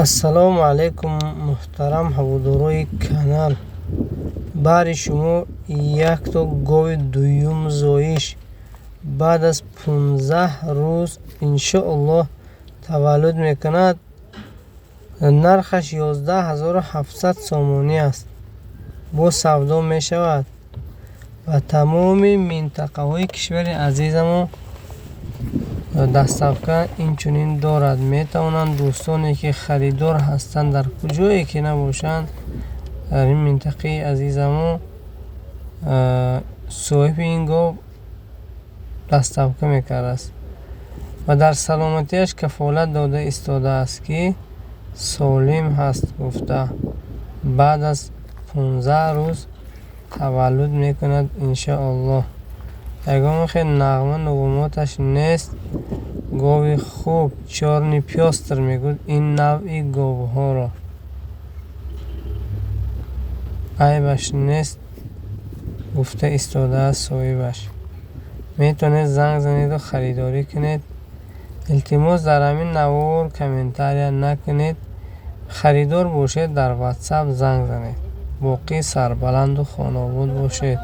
Ассалому алайкум, муҳтарам ҳаводорои канал. Баҳри шумо якто гови дуюм зоиш, баъд аз 15 рӯз, иншоаллоҳ, таваллуд мекунад. Нархаш 11 700 сомонӣ аст, боз савдо мешавад. Ба тамоми минтақаҳои кишвари азизамо доставка инчунин дорад. Метавонанд дӯстоне, ки харидор ҳастанд, дар куҷое ки набошанд, дар ин минтақаи азизамо соҳиби ин гов доставка мекардааст ва дар саломатиаш кафолат дода истодааст, ки солим ҳаст гуфта. Баъд аз 15 рӯз таваллуд мекунад, иншоаллоҳ. Ягон хел нағма нуғумоташ нест. Гови хуб, чёрный пёстр мегӯяд ин навъи говҳоро. Айбаш нест, гуфта истодааст соҳибаш. Метавонед занг занеду харидорӣ кунед. Илтимос, дар ҳамин навор комментария накунед. Харидор бошед, дар Ватсап занг занед. Боқӣ сарбаланду хонаобод бошед.